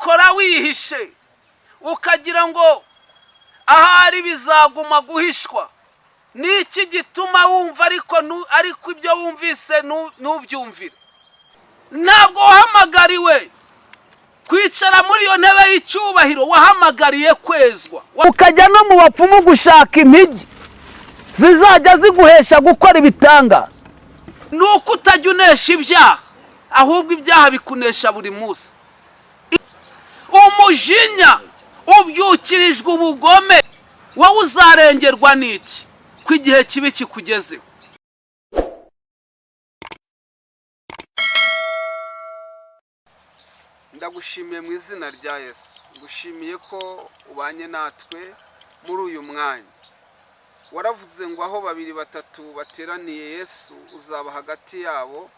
Ubikora wihishe, ukagira ngo ahari bizaguma guhishwa. Ni iki gituma wumva ariko ibyo wumvise ntubyumvire? Ntabwo wahamagariwe kwicara muri iyo ntebe y'icyubahiro, wahamagariye kwezwa. Ukajya no mu bapfumu gushaka impigi zizajya ziguhesha gukora ibitangaza. Ni uko utajya unesha ibyaha, ahubwo ibyaha bikunesha buri munsi. Umujinya ubyukirijwe ubugome, wowe uzarengerwa n'iki ko igihe kibi kikugezeho? Ndagushimiye mu izina rya Yesu. Ngushimiye ko ubanye natwe muri uyu mwanya. Waravuze ngo aho babiri batatu bateraniye, Yesu uzaba hagati yabo.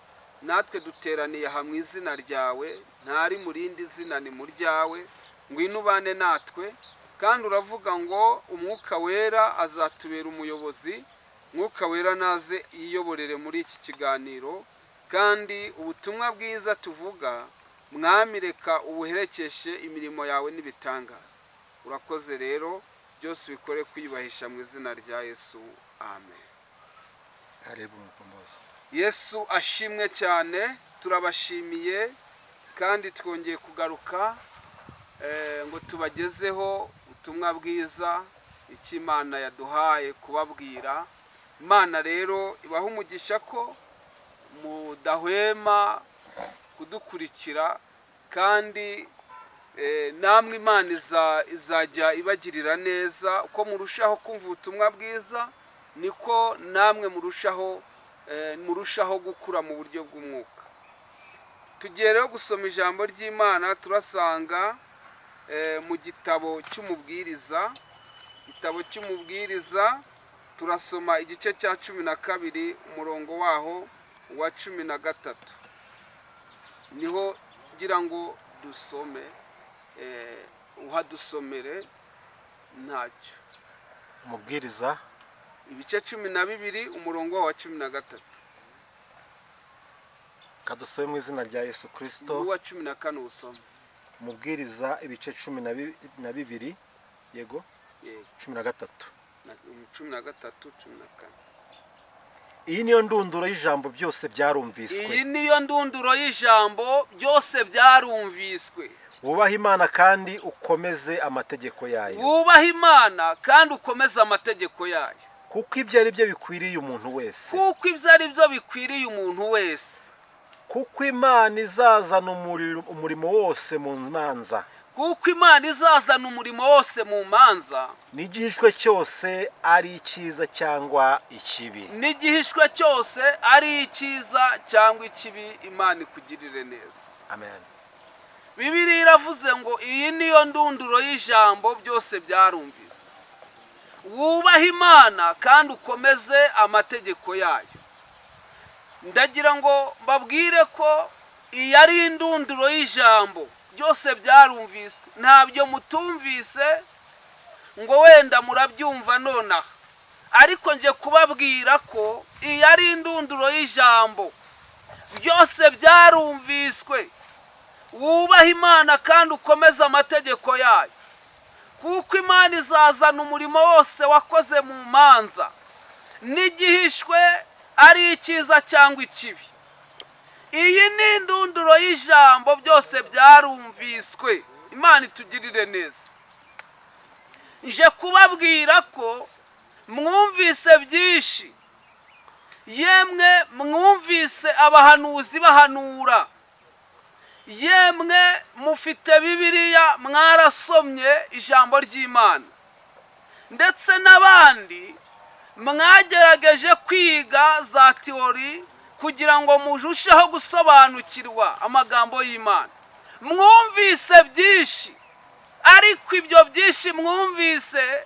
Natwe duteraniye aha mu izina ryawe, ntari mu rindi zina, ni mu ryawe. Ngwino ubane natwe. Kandi uravuga ngo Umwuka Wera azatubera umuyobozi. Mwuka Wera naze yiyoborere muri iki kiganiro, kandi ubutumwa bwiza tuvuga, Mwami, reka ubuherekeshe imirimo yawe n'ibitangaza. Urakoze rero, byose ubikore kwiyubahisha mu izina rya Yesu, amen. Karibu, Mkombozi. Yesu ashimwe cyane. Turabashimiye kandi twongeye kugaruka ngo tubagezeho ubutumwa bwiza, icyo Imana yaduhaye kubabwira. Imana rero ibaha umugisha ko mudahwema kudukurikira, kandi namwe Imana izajya ibagirira neza. Uko murushaho kumva ubutumwa bwiza, niko namwe murushaho gukura mu buryo bw'umwuka. Tugiye rero gusoma ijambo ry'Imana. Turasanga mu gitabo cy'Umubwiriza. Igitabo cy'Umubwiriza, turasoma igice cya 12, umurongo waho wa 13. Niho ngira ngo dusome. Uhadusomere ntacyo. Umubwiriza. Ibice 12, umurongo wa 13. Kadusome mu izina rya Yesu Kirisito. N'uwa 14 usome. Umubwiriza, ibice 12, yego? Yego. 13. 13, 14. Iyi niyo ndunduro y'ijambo: byose byarumviswe. Iyi niyo ndunduro y'ijambo: byose byarumviswe. Wubahe Imana kandi ukomeze amategeko yayo. Wubahe Imana kandi ukomeze amategeko yayo. Kuko ibyo ari byo bikwiriye umuntu wese. Kuko ibyo ari byo bikwiriye umuntu wese. Kuko Imana izazana umurimo wose mu manza. Kuko Imana izazana umurimo wose mu manza. N'igihishwe cyose, ari icyiza cyangwa ikibi. N'igihishwe cyose, ari icyiza cyangwa ikibi. Imana ikugirire neza. Amen. Bibiliya iravuze ngo iyi niyo ndunduro y'ijambo: byose byarumviswe. Wubahe Imana kandi ukomeze amategeko yayo. Ndagira ngo mbabwire ko iyi ari indunduro y'ijambo: byose byarumviswe. Ntabyo mutumvise ngo wenda murabyumva nonaha, ariko nje kubabwira ko iyi ari indunduro y'ijambo: byose byarumviswe. Wubahe Imana kandi ukomeze amategeko yayo, kuko Imana izazana umurimo wose wakoze mu manza, n'igihishwe, ari icyiza cyangwa ikibi. Iyi ni indunduro y'ijambo: byose byarumviswe. Imana itugirire neza. Nje kubabwira ko mwumvise byinshi. Yemwe, mwumvise abahanuzi bahanura. Yemwe, mufite Bibiliya, mwarasomye ijambo ry'Imana, ndetse n'abandi mwagerageje kwiga za théorie kugira ngo murusheho gusobanukirwa amagambo y'Imana. Mwumvise byinshi, ariko ibyo byinshi mwumvise,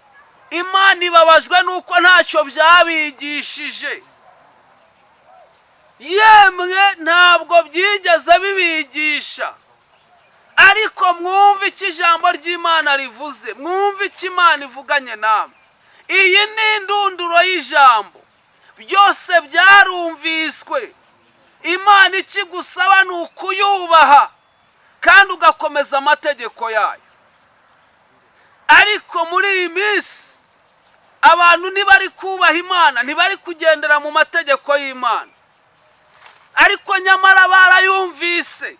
Imana ibabajwe n'uko ntacyo byabigishije. Yemwe, ntabwo byigeze bibigisha. Ariko mwumve icyo ijambo ry'Imana rivuze, mwumve icyo Imana ivuganye namwe. Iyi ni indunduro y'ijambo: byose byarumviswe. Imana ikigusaba ni ukuyubaha. Kandi ugakomeza amategeko yayo. Ariko muri iyi minsi abantu ntibari kubaha Imana, ntibari kugendera mu mategeko y'Imana, ariko nyamara barayumvise.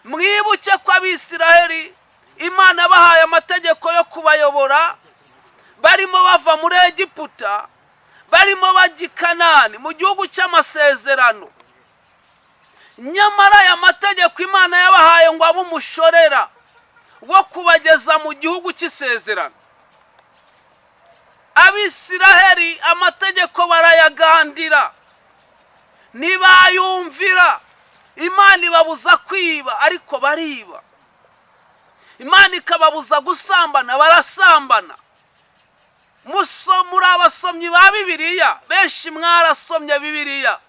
Mwibuke ko Abisiraheli Imana bahaye amategeko yo kubayobora, barimo bava muri Egiputa, barimo bajya i Kanani, mu gihugu cy'amasezerano. Nyamara aya mategeko Imana yabahaye ngo abe umushorera wo kubageza mu gihugu cy'isezerano. Abisiraheli amategeko barayagandira, ntibayumvira. Imana ibabuza kwiba, ariko bariba. Imana ikababuza gusambana, barasambana. Muri abasomyi ba Bibiliya, benshi mwarasomye Bibiliya,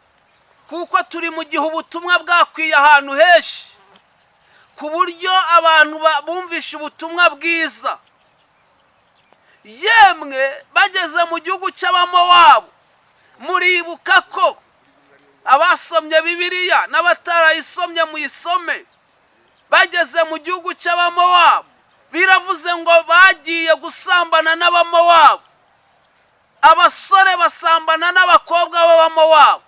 kuko turi mu gihe ubutumwa bwakwiye ahantu henshi, ku buryo abantu bumvishe ubutumwa bwiza. Yemwe, bageze mu gihugu cy'Abamowabu, muribuka ko abasomye Bibiliya n'abatarayisomye muyisome, bageze mu gihugu cy'Abamowabu, biravuze ngo bagiye gusambana n'Abamowabu. Abasore basambana n'abakobwa b'Abamowabu,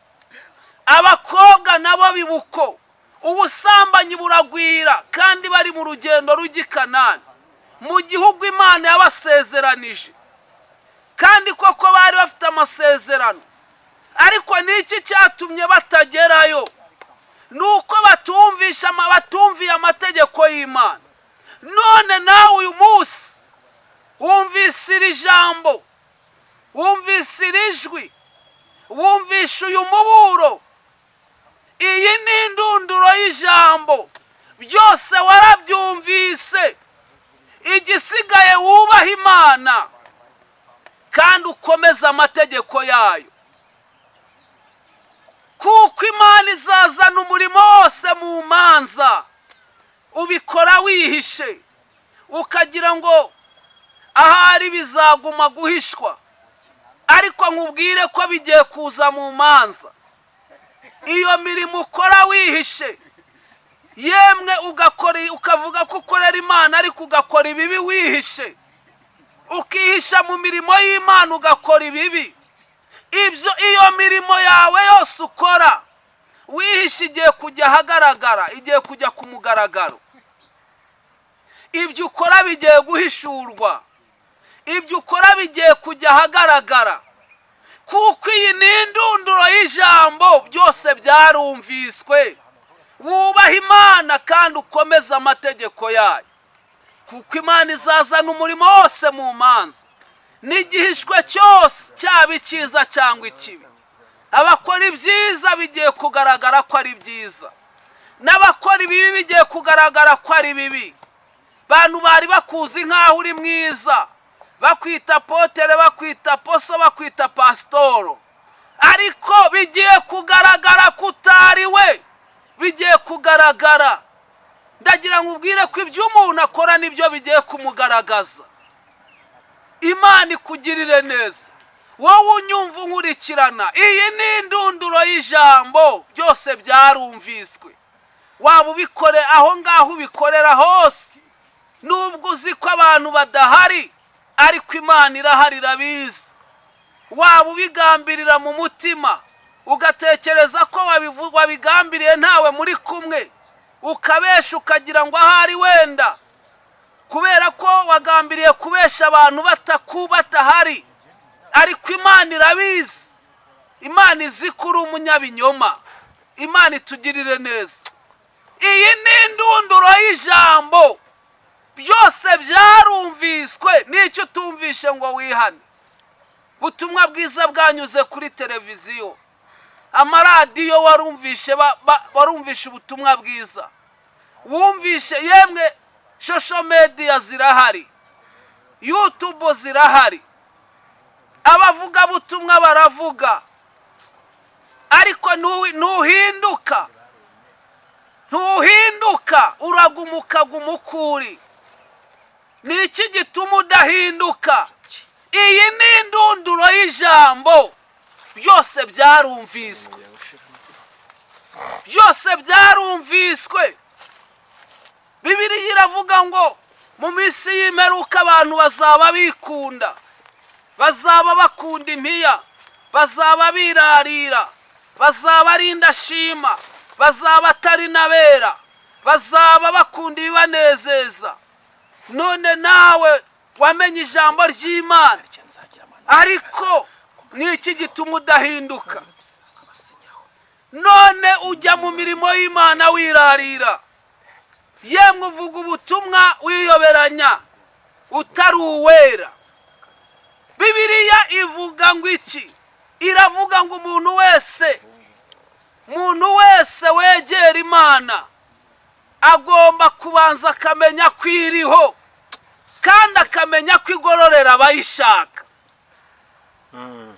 abakobwa nabo bibuko. Ubusambanyi buragwira, kandi bari mu rugendo rujya i Kanani, mu gihugu Imana yabasezeranije. Kandi koko bari bafite amasezerano, ariko ni iki cyatumye batagerayo? Ni uko batumviye amategeko y'Imana. None nawe uyu munsi wumvise iri jambo, wumvise iri jwi, wumvishe uyu muburo. Iyi ni indunduro y'ijambo. Byose warabyumvise. Igisigaye, wubaha Imana kandi ukomeze amategeko yayo, kuko Imana izazana umurimo wose mu manza. Ubikora wihishe, ukagira ngo ahari bizaguma guhishwa, ariko nkubwire ko bigiye kuza mu manza. Iyo mirimo ukora wihishe, yemwe ugakora, ukavuga ko ukorera Imana, ariko ugakora ibibi wihishe, ukihisha mu mirimo y'Imana, ugakora ibibi, ibyo iyo mirimo yawe yose ukora wihishe igiye kujya ahagaragara, igiye kujya ku mugaragaro. Ibyo ukora bigiye guhishurwa, ibyo ukora bigiye kujya ahagaragara, kuko iyi ni indunduro y'ijambo. Byose byarumviswe. Wubaha Imana kandi ukomeze amategeko yayo, kuko Imana izazana umurimo wose mu manza, n'igihishwe cyose, cyaba icyiza cyangwa ikibi. Abakora ibyiza bigiye kugaragara ko ari byiza, n'abakora ibibi bigiye kugaragara ko ari bibi. Bantu bari bakuzi nk'aho uri mwiza, bakwita potere, bakwita poso, bakwita pasitoro, ariko bigiye kugaragara ko utari we. Bigiye kugaragara. Ndagira ngo ubwire ko ibyo umuntu akora nibyo bigiye kumugaragaza. Imana ikugirire neza, wowe unyumva, unkurikirana. Iyi ni indunduro y'ijambo. Byose byarumviswe. Waba ubikore aho ngaho ubikorera hose, nubwo uzi ko abantu badahari, ariko Imana irahari, irabizi. Waba ubigambirira mu mutima, ugatekereza ko wabigambiriye ntawe muri kumwe, ukabesha, ukagira ngo ahari wenda kubera ko wagambiriye kubesha abantu batahari, ariko Imana irabizi. Imana izi ko uri umunyabinyoma. Imana itugirire neza. Iyi ni indunduro y'ijambo. Byose byarumviswe. N'icyo utumvishe ngo wihane? Ubutumwa bwiza bwanyuze kuri televiziyo, amaradiyo, warumvishe warumvishe ubutumwa bwiza, wumvishe. Yemwe, social media zirahari, YouTube zirahari, abavugabutumwa baravuga, ariko ntuhinduka, ntuhinduka. Uraguma, ukaguma uko uri. Ni iki gituma udahinduka? Iyi ni indunduro y'ijambo. Byose byarumviswe, byose byarumviswe. Bibiliya iravuga ngo mu minsi y'imperuka abantu bazaba bikunda, bazaba bakunda impiya, bazaba birarira, bazaba ari indashima, bazaba atari n'abera, bazaba bakunda ibibanezeza. None nawe wamenye ijambo ry'Imana, ariko ni iki gituma udahinduka? None ujya mu mirimo y'Imana wirarira, yemwe uvuga ubutumwa wiyoberanya, utari uwera. Bibiliya ivuga ngo iki? Iravuga ngo umuntu wese wegera Imana agomba kubanza akamenya ko iriho, kandi akamenya ko igororera abayishaka.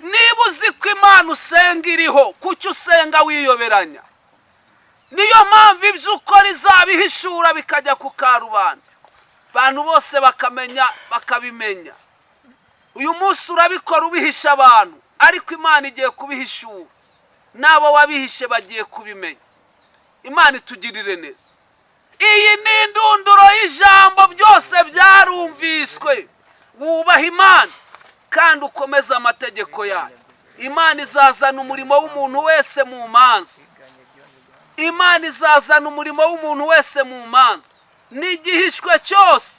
Niba uzi ko Imana usenga iriho, kuki usenga wiyoberanya? Niyo mpamvu ibyo ukora izabihishura, bikajya ku karubanda, abantu bose bakamenya, bakabimenya. Uyu munsi urabikora ubihisha abantu, ariko Imana igiye kubihishura, n'abo wabihishe bagiye kubimenya. Imana itugirire neza. Iyi ni indunduro y'ijambo, byose byarumviswe. Wubaha Imana kandi ukomeze amategeko yayo. Imana izazana umurimo w'umuntu wese mu manza. Imana izazana umurimo w'umuntu wese mu manza, n'igihishwe cyose,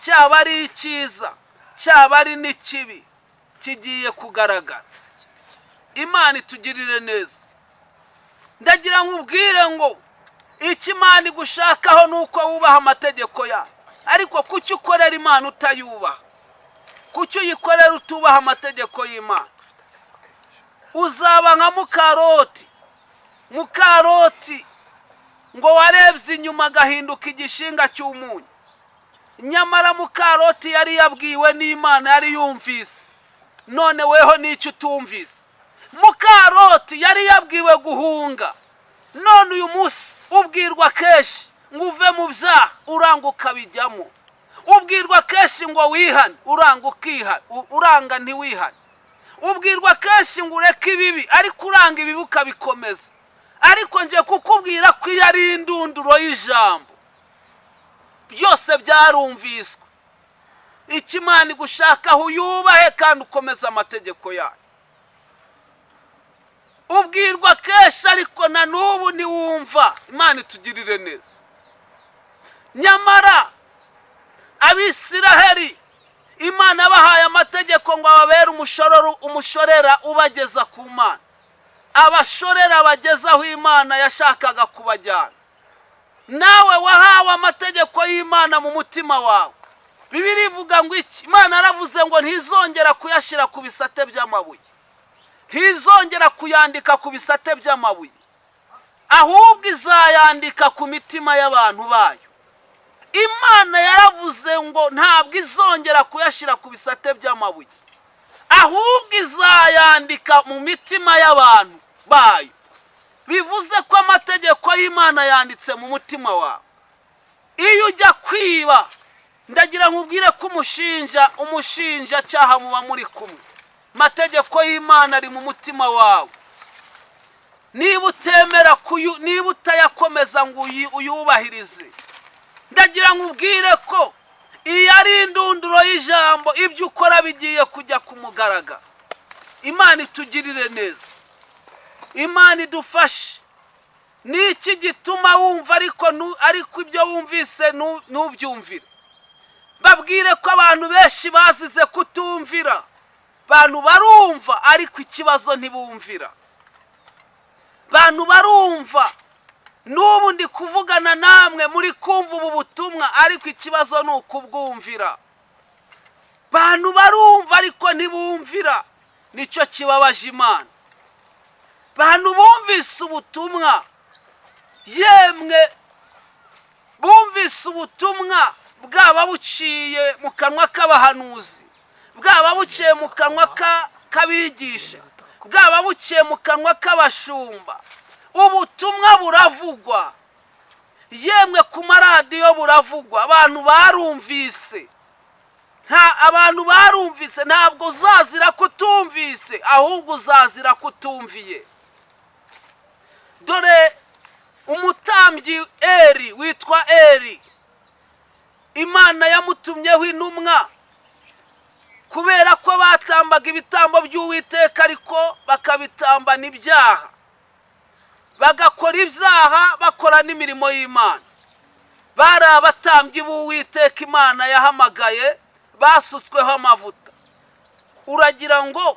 cyaba ari icyiza, cyaba ari n'ikibi, kigiye kugaragara. Imana itugirire neza. Ndagira ngo ubwire ngo icyo Imana igushakaho ni uko wubaha amategeko yayo. Ariko kuki ukorera Imana utayubaha? Kuki uyikorera utubaha amategeko y'Imana? Uzaba nka muka Loti. Muka Loti ngo warebye inyuma agahinduka igishinga cy'umunyu. Nyamara muka Loti yari yabwiwe n'Imana, yari yumvise. None weho n'icyo utumvise? Muka Loti yari yabwiwe guhunga. None uyu munsi ubwirwa kenshi ngo uve mu byaha, uranga ukabijyamo. Ubwirwa kenshi ngo wihane, uranga ukihana, uranga ntiwihane. Ubwirwa kenshi ngo ureke ibibi, ariko uranga ibibi ukabikomeza. Ariko ngiye kukubwira ko iyo ari indunduro y'ijambo, byose byarumviswe. Icyo Imana igushakaho, uyubahe kandi ukomeze amategeko yayo. Ubwirwa kenshi, ariko na n'ubu ntiwumva. Imana itugirire neza. Nyamara Abisiraheli Imana bahaye amategeko ngo ababere umushorera ubageza ku Mana, abashorera bageze aho Imana yashakaga kubajyana. Nawe wahawe amategeko y'Imana mu mutima wawe. Bibiliya ivuga ngo iki? Imana yaravuze ngo ntizongera kuyashyira ku bisate by'amabuye, ntizongera kuyandika ku bisate by'amabuye, ahubwo izayandika ku mitima y'abantu bayo. Imana yaravuze ngo ntabwo izongera kuyashyira ku bisate by'amabuye, ahubwo izayandika mu mitima y'abantu bayo. Bivuze ko amategeko y'Imana yanditse mu mutima wawe. Iyo ujya kwiba, ndagira nkubwire ko umushinjacyaha muba muri kumwe. Amategeko y'Imana ari mu mutima wawe. Niba utemera, niba utayakomeza ngo uyubahirize, ndagira ngo ubwire ko iyo ari indunduro y'ijambo, ibyo ukora bigiye kujya ku mugaragaro. Imana itugirire neza, Imana idufashe. Ni iki gituma wumva, ariko ibyo wumvise ntubyumvire? Babwire ko abantu benshi bazize kutumvira. Abantu barumva, ariko ikibazo ntibumvira. Abantu barumva. N'ubu ndi kuvugana namwe, muri kumva ubu butumwa, ariko ikibazo ni ukubwumvira. Abantu barumva ariko ntibumvira, nicyo kibabaje Imana. Bantu bumvise ubutumwa, yemwe bumvise ubutumwa, bwaba buciye mu kanwa k'abahanuzi, bwaba buciye mu kanwa k'abigisha, bwaba buciye mu kanwa k'abashumba, ubutumwa buravugwa, yemwe ku maradiyo buravugwa. Abantu barumvise, nta abantu barumvise. Ntabwo uzazira kutumvise, ahubwo uzazira kutumviye. Dore umutambyi Eri, witwa Eri. Imana yamutumyeho intumwa kubera ko batambaga ibitambo by'Uwiteka, ariko bakabitambana ibyaha, bagakora ibyaha, bakora n'imirimo y'Imana. Bari abatambyi b'Uwiteka Imana yahamagaye, basutsweho amavuta. Uragira ngo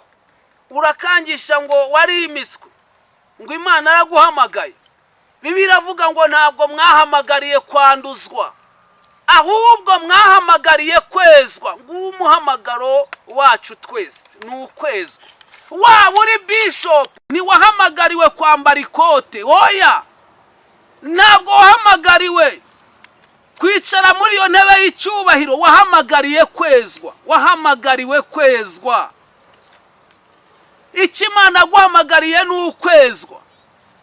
urakangisha ngo warimiswe, ngo Imana araguhamagaye. Bibiliya iravuga ngo ntabwo mwahamagariye kwanduzwa, ahubwo mwahamagariye kwezwa. Nguwo umuhamagaro wacu twese, ni ukwezwa. Waba uri bishop, ntiwahamagariwe kwambara ikote, oya. Ntabwo wahamagariwe kwicara muri iyo ntebe y'icyubahiro. Wahamagariye kwezwa, wahamagariwe kwezwa. Icyo Imana aguhamagariye ni ukwezwa.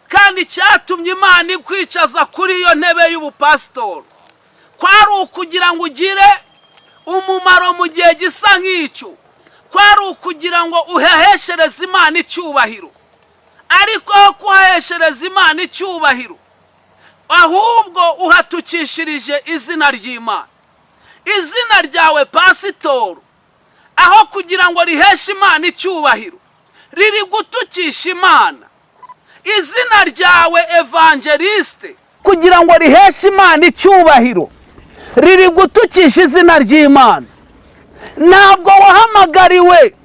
Kandi icyatumye Imana ikwicaza kuri iyo ntebe y'ubupasitori kwari ukugira ngo ugire umumaro mu gihe gisa nk'icyo, kwari ukugira ngo uheheshereze Imana icyubahiro. Ariko aho kuhaheshereza Imana icyubahiro, ahubwo uhatukishirije izina ry'Imana. Izina ryawe pasitoro, aho kugira ngo riheshe Imana icyubahiro, riri gutukisha Imana. Izina ryawe evangeliste, kugira ngo riheshe Imana icyubahiro, riri gutukisha izina ry'Imana. Ntabwo wahamagariwe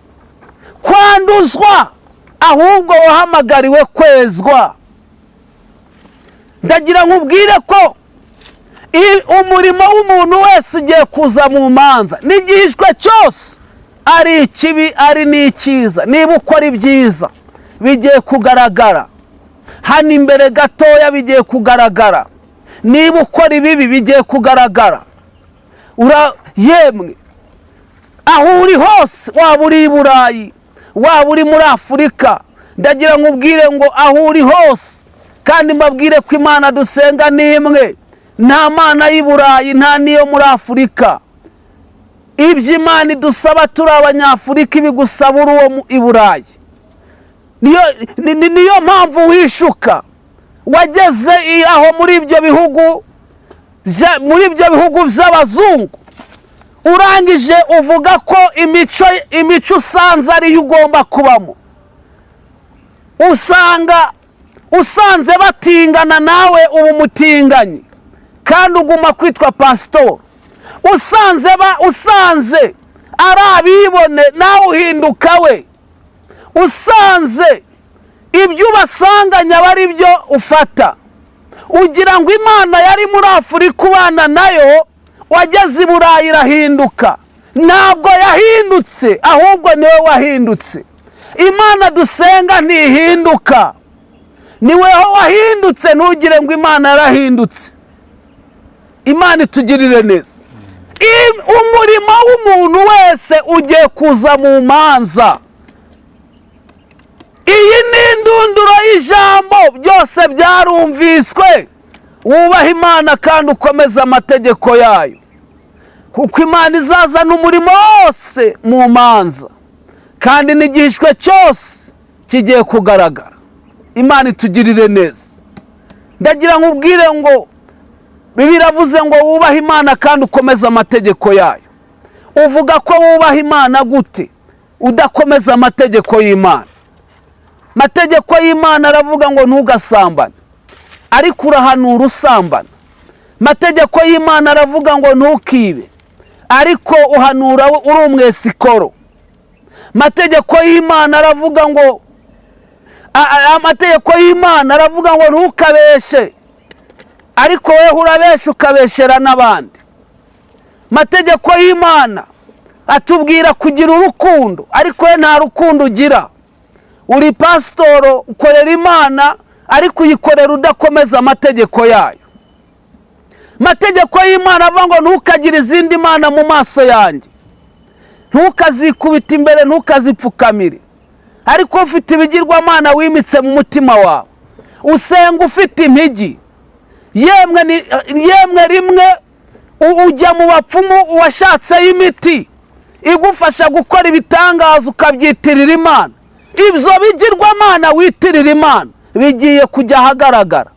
kwanduzwa, ahubwo wahamagariwe kwezwa. Ndagira nkubwire ko umurimo w'umuntu wese ugiye kuza mu manza, n'igihishwe cyose, ari ikibi ari n'icyiza. Niba ukora ibyiza, bigiye kugaragara hano imbere gatoya, bigiye kugaragara. Niba ukora ibibi, bigiye kugaragara. Yemwe, aho uri hose, waba uri i Burayi, waba uri muri Afurika, ndagira ngo ubwire ngo aho uri hose, kandi mbabwire ko Imana dusenga ni imwe. Nta mana y'i Burayi, nta n'iyo muri Afurika. Ibyo Imana idusaba turi Abanyafurika, ibigusaba uri uwo i Burayi. Niyo mpamvu wishuka wageze aho muri ibyo bihugu by'abazungu, urangije uvuga ko imico usanze ariyo ugomba kubamo. Usanga usanze batingana, nawe uba umutinganyi, kandi uguma kwitwa pasitori. Usanze ari abibone, nawe uhinduka we. Usanze ibyo ubasanganya aba ari byo ufata. Ugira ngo Imana yari muri Afurika ubana nayo, wageze i Burayi irahinduka. Ntabwo yahindutse, ahubwo niwe wahindutse. Imana dusenga ntihinduka, niweho wahindutse. Ntugire ngo Imana yarahindutse. Imana itugirire neza. Umurimo w'umuntu wese ugiye kuza mu manza. Iyi ni indunduro y'ijambo, byose byarumviswe. Wubaha Imana kandi ukomeze amategeko yayo, kuko Imana izazana umurimo wose mu manza, kandi n'igihishwe cyose kigiye kugaragara. Imana itugirire neza. Ndagira ngo ubwire ngo Bibiliya iravuze ngo wubahe Imana kandi ukomeze amategeko yayo. Uvuga ko wubaha Imana gute udakomeza amategeko y'Imana? Amategeko y'Imana aravuga ngo ntugasambane, ariko urahanura usambana. Amategeko y'Imana aravuga ngo ntukibe, ariko uhanura uri umwesikoro. Amategeko y'Imana aravuga ngo ntukabeshe, ariko wowe urabesha, ukabeshera n'abandi. Amategeko y'Imana atubwira kugira urukundo, ariko we nta rukundo ugira. Uri pasitoro, ukorera Imana, ariko uyikorera udakomeza amategeko yayo. Amategeko y'Imana avuga ngo ntukagire izindi mana mu maso yanjye, ntukazikubite imbere, ntukazipfukamire, ariko ufite ibigirwamana wimitse mu mutima wawe. Usenga ufite impigi. Yemwe, rimwe ujya mu bapfumu, uwashatseyo imiti igufasha gukora ibitangaza, ukabyitirira Imana. Ibyo bigirwamana witirira Imana bigiye kujya ahagaragara.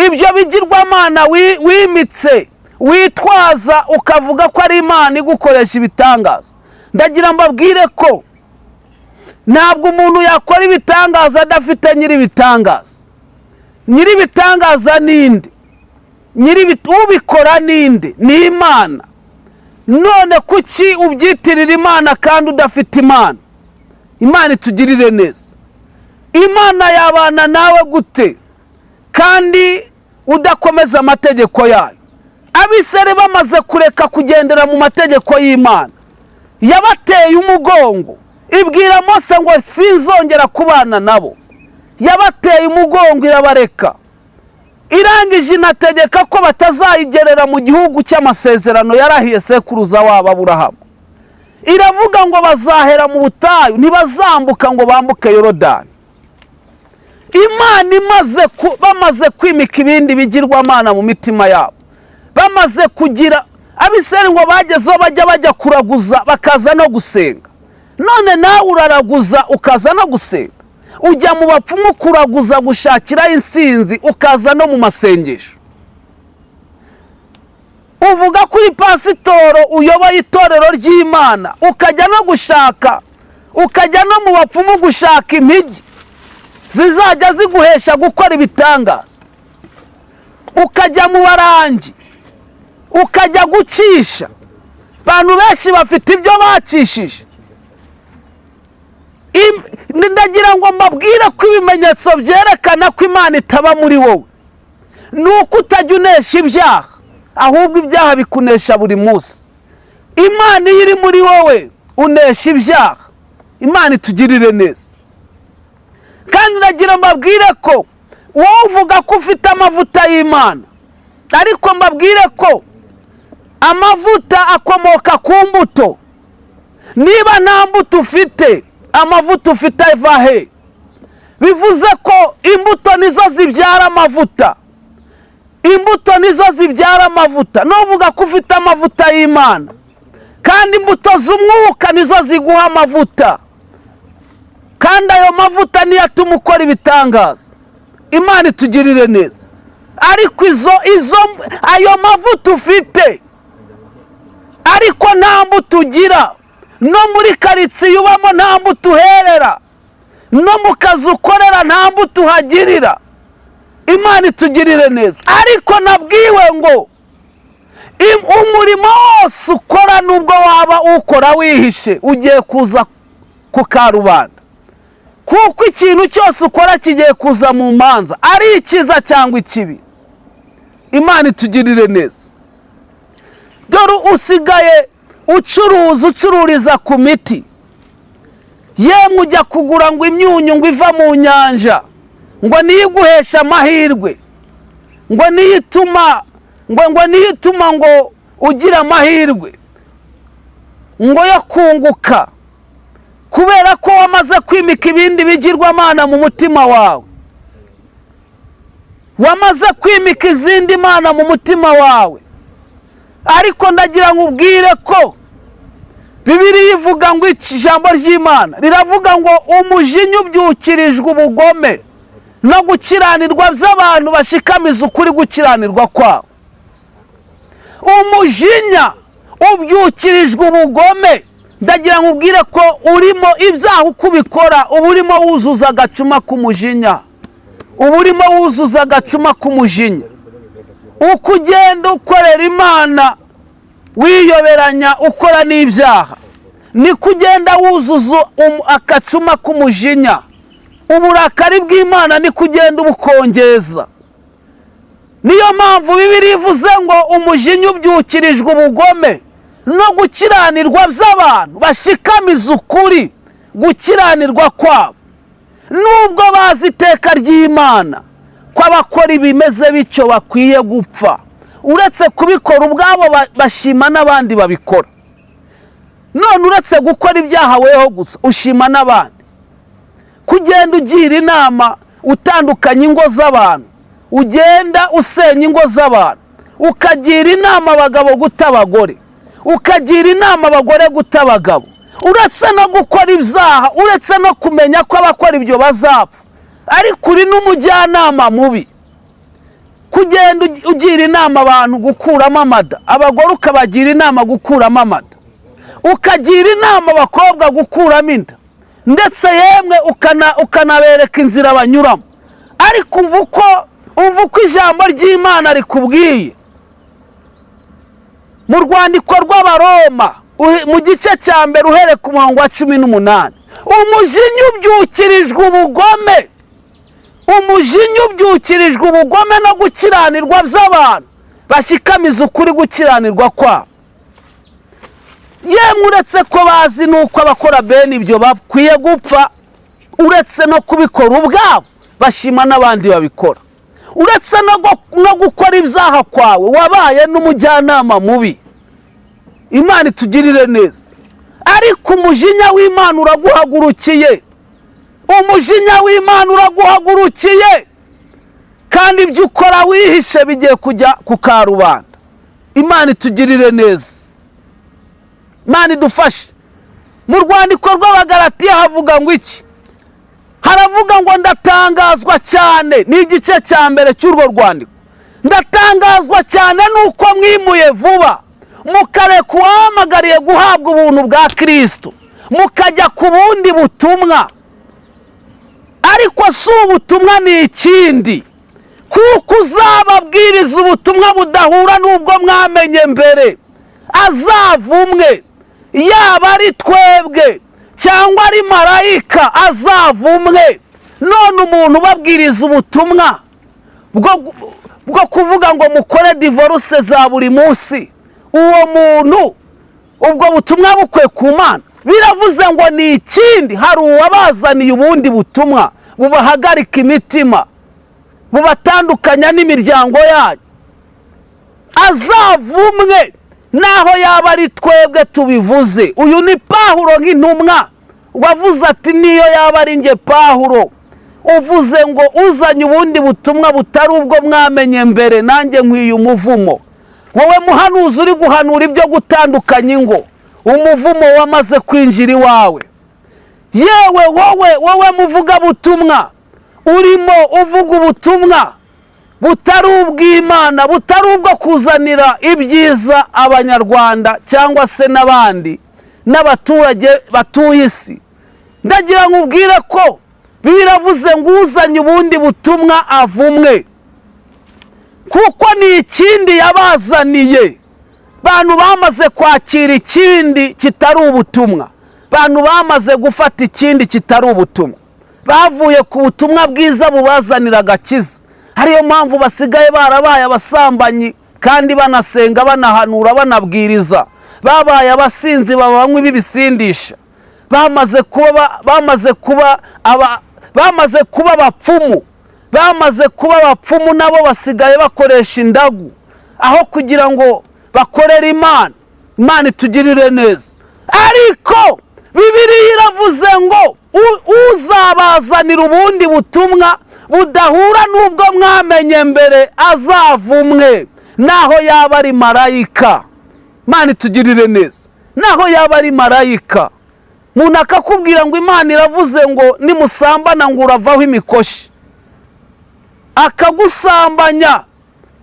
Ibyo bigirwamana wimitse. Witwaza ukavuga ko ari Imana igukoresha ibitangaza. Ndagira mbabwire ko ntabwo umuntu yakora ibitangaza adafite nyir'ibitangaza. Nyir'ibitangaza ninde? Ubikora ninde? Ni Imana. None kuki ubyitirira Imana kandi udafite Imana? Imana itugirire neza. Imana yabana nawe gute kandi udakomeza amategeko yayo? Abisere bamaze kureka kugendera mu mategeko y'Imana, yabateye umugongo, ibwira Mose ngo sinzongera kubana nabo. Yabateye umugongo irabareka, irangije inategeka ko batazayigerera mu gihugu cy'amasezerano yarahiye sekuruza wabo Aburahamu. Iravuga ngo bazahera mu butayu, ntibazambuka ngo bambuke Yorodani. Imana bamaze kwimika ibindi bigirwamana mu mitima yabo, bamaze kugira Abisirayeli ngo bagezeho bajya kuraguza bakaza no gusenga. None nawe uraraguza ukaza no gusenga, ujya mu bapfumu kuraguza gushakiraho insinzi, ukaza no mu masengesho. Uvuga kuri pasitoro uyoboye itorero ry'Imana, ukajya no gushaka, ukajya no mu bapfumu gushaka impigi zizajya ziguhesha gukora ibitangaza, ukajya mu barangi, ukajya gucisha. Abantu benshi bafite ibyo bacishije. Ndagira ngo mbabwire ko ibimenyetso byerekana ko Imana itaba muri wowe ni uko utajya unesha ibyaha, ahubwo ibyaha bikunesha buri munsi. Imana iyo iri muri wowe unesha ibyaha. Imana itugirire neza. Kandi ndagira mbabwire ko wowe uvuga ko ufite amavuta y'Imana, ariko mbabwire ko amavuta akomoka ku mbuto. Niba nta mbuto ufite, amavuta ufite ava he? Bivuze ko imbuto nizo zibyara amavuta. Imbuto nizo zibyara amavuta. Nuvuga ko ufite amavuta y'Imana, kandi imbuto z'umwuka nizo ziguha amavuta, kandi ayo mavuta niyo atuma ukora ibitangaza. Imana itugirire neza. Ariko izo ayo mavuta ufite, ariko nta mbuto ugira, no muri karitsiye ubamo nta mbuto uherera, no mu kazi ukorera nta mbuto uhagirira. Imana itugirire neza. Ariko nabwiwe ngo umurimo wose ukora, nubwo waba ukora wihishe, ugiye kuza ku karubanda, kuko ikintu cyose ukora kigiye kuza mu manza, ari icyiza cyangwa ikibi. Imana itugirire neza. Dore usigaye ucuruza, ucururiza ku miti, yemwe ujya kugura ngo imyunyu ngo iva mu nyanja, ngo niyo iguhesha amahirwe, ngo niyo ituma ngo niyo ituma ngo ugira amahirwe ngo yo kunguka, kubera ko wamaze kwimika ibindi bigirwamana mu mutima wawe, wamaze kwimika izindi mana mu mutima wawe. Ariko ndagira ngo ubwire ko Bibiliya ivuga ngo ijambo ry'Imana riravuga ngo umujinya ubyukirijwe ubugome no gukiranirwa by'abantu bashikamiza ukuri gukiranirwa kwabo. Umujinya ubyukirijwe ubugome. Ndagira ngo ubwire ko urimo ibyaha uko ubikora, uba urimo wuzuza agacuma k'umujinya, uba urimo wuzuza agacuma k'umujinya. Uko ugenda ukorera Imana wiyoberanya ukora n'ibyaha, niko ugenda wuzuza akacuma k'umujinya. Uburakari bw'Imana niko ugenda ubukongeza. Niyo mpamvu Bibiliya ivuze ngo umujinya ubyukirijwe ubugome no gukiranirwa by'abantu bashikamiza ukuri gukiranirwa kwabo, nubwo bazi iteka ry'Imana ko abakora ibimeze bityo bakwiye gupfa. Uretse kubikora ubwabo bashima n'abandi babikora. None uretse gukora ibyaha weho gusa, ushima n'abandi. Kugenda ugira inama utandukanya ingo z'abantu, ugenda usenya ingo z'abantu, ukagira inama abagabo guta abagore, ukagira inama abagore guta abagabo. Uretse no gukora ibyaha, uretse no kumenya ko abakora ibyo bazapfa, ariko uri n'umujyanama mubi. Kugenda ugira inama abantu gukuramo amada, abagore ukabagira inama gukuramo amada, ukagira inama abakobwa gukuramo inda, ndetse yemwe ukanabereka inzira banyuramo. Ariko umva uko ijambo ry'Imana rikubwiye mu rwandiko rw'Abaroma, mu gice cya 1, uhereye ku murongo wa 18: "Umujinya ubyukirijwe ubugome, umujinya ubyukirijwe ubugome no gukiranirwa by'abantu bashikamiza ukuri gukiranirwa kwabo." Yemwe, uretse ko bazi n'uko abakora bene ibyo bakwiye gupfa, uretse no kubikora ubwabo bashima n'abandi babikora, uretse no gukora ibyaha kwawe wabaye n'umujyanama mubi. Imana itugirire neza. Ariko umujinya w'Imana uraguhagurukiye, umujinya w'Imana uraguhagurukiye, kandi ibyo ukora wihishe bigiye kujya ku karubanda. Imana itugirire neza, Imana idufashe. Mu rwandiko rw'Abagaratiya havuga ngo iki? Haravuga ngo: "Ndatangazwa cyane." Ni igice cya 1 cy'urwo rwandiko. "Ndatangazwa cyane nuko mwimuye vuba, mukareka uwahamagariye guhabwa ubuntu bwa Kirisito, mukajya ku bundi butumwa." Ariko si ubutumwa, ni ikindi, kuko uzababwiriza ubutumwa budahura n'ubwo mwamenye mbere azavumwe, yaba ari twebwe cyangwa ari marayika, azavumwe. None umuntu ubabwiriza ubutumwa bwo kuvuga ngo mukore divorce za buri munsi, uwo muntu ubwo butumwa bukwe ku Mana? Biravuze ngo ni ikindi. Hari uwabazaniye ubundi butumwa bubahagarika imitima, bubatandukanya n'imiryango yanyu, azavumwe, naho yaba ari twebwe tubivuze. Uyu ni Pahuro nk'intumwa wavuze ati: "Niyo yaba ari nge Pahuro uvuze ngo uzanye ubundi butumwa butari ubwo mwamenye mbere, nanjye nkwiye umuvumo." Wowe muhanuzi uri guhanura ibyo gutandukanya ingo, umuvumo wamaze kwinjira iwawe. Yewe wowe muvugabutumwa urimo uvuga ubutumwa butari ubw'Imana, butari ubwo kuzanira ibyiza Abanyarwanda cyangwa se n'abandi n'abaturage batuye isi, ndagira ngo ubwire ko biravuze ngo uzanye ubundi butumwa avumwe, kuko ni ikindi yabazaniye. Bantu bamaze kwakira ikindi kitari ubutumwa, bantu bamaze gufata ikindi kitari ubutumwa, bavuye ku butumwa bwiza bubazanira agakiza. Ariyo mpamvu basigaye barabaye abasambanyi kandi banasenga, banahanura, banabwiriza. Babaye abasinzi, banywa ibibisindisha, bamaze kuba abapfumu, bamaze kuba abapfumu nabo basigaye bakoresha indagu aho kugira ngo bakorere Imana. Imana itugirire neza. Ariko Bibiliya iravuze ngo uzabazanira ubundi butumwa budahura n'ubwo mwamenye mbere azavumwe, naho yaba ari marayika. Imana itugirire neza. Naho yaba ari marayika. Umuntu akakubwira ngo Imana iravuze ngo nimusambana ngo uravaho imikoshi, akagusambanya.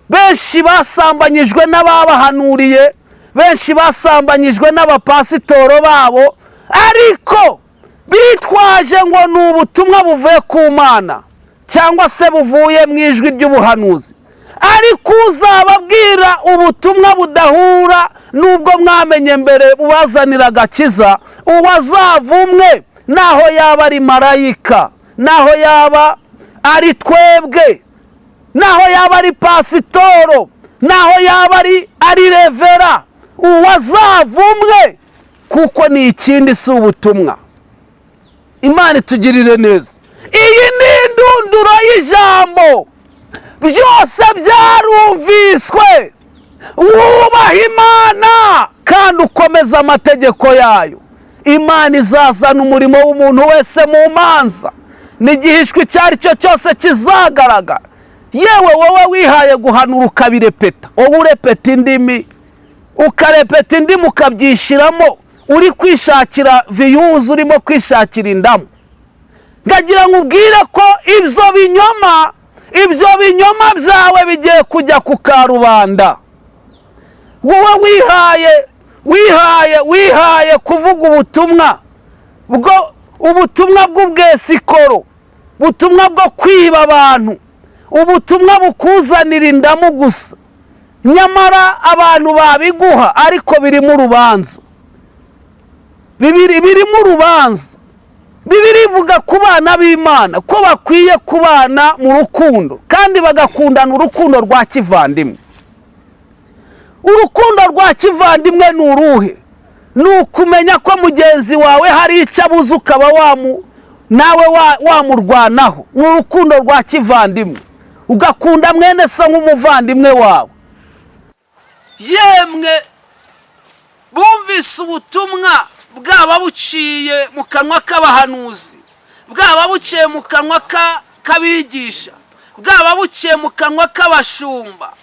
Benshi basambanyijwe n'ababahanuriye, benshi basambanyijwe n'abapasitoro babo, ariko bitwaje ngo ni ubutumwa buvuye ku Mana cyangwa se buvuye mu ijwi ry'ubuhanuzi. Ariko uzababwira ubutumwa budahura n'ubwo mwamenye mbere bubazanira agakiza, uwazavumwe, naho yaba ari marayika, naho yaba ari twebwe, naho yaba ari pasitoro, naho yaba ari revera, uwazavumwe, kuko ni ikindi, si ubutumwa. Imana itugirire neza. Iyi ni indunduro y'ijambo. Byose byarumviswe. Wubaha Imana kandi ukomeza amategeko yayo. Imana izazana umurimo w'umuntu wese mu manza, n'igihishwe icyo ari cyo cyose kizagaragara. Yewe wowe wihaye guhanura ukabirepeta, wowe urepeta indimi, ukarepeta indimi, ukabyishyiramo, uri kwishakira views, urimo kwishakira indamu, ndagira ngo ubwire ko ibyo binyoma Ibyo binyoma byawe bigiye kujya ku karubanda. Wowe wihaye wihaye wihaye kuvuga ubutumwa bwo, ubutumwa bw'ubwesikoro, ubutumwa bwo kwiba abantu, ubutumwa bukuzanira indamu gusa, nyamara abantu babiguha ariko birimo urubanza. Bibiri birimo urubanza. Bibiri ivuga ku bana b'Imana ko bakwiye kubana mu rukundo kandi bagakundana urukundo rwa kivandimwe. Urukundo rwa kivandimwe ni uruhe? Ni ukumenya ko mugenzi wawe hari icyo abuze, ukaba wamu nawe wamurwanaho. Ni urukundo rwa kivandimwe, ugakunda mwene so nk'umuvandimwe wawe. Yemwe bumvise ubutumwa, bwaba buciye mu kanwa k'abahanuzi, bwaba buciye mu kanwa k'abigisha, bwaba buciye mu kanwa k'abashumba,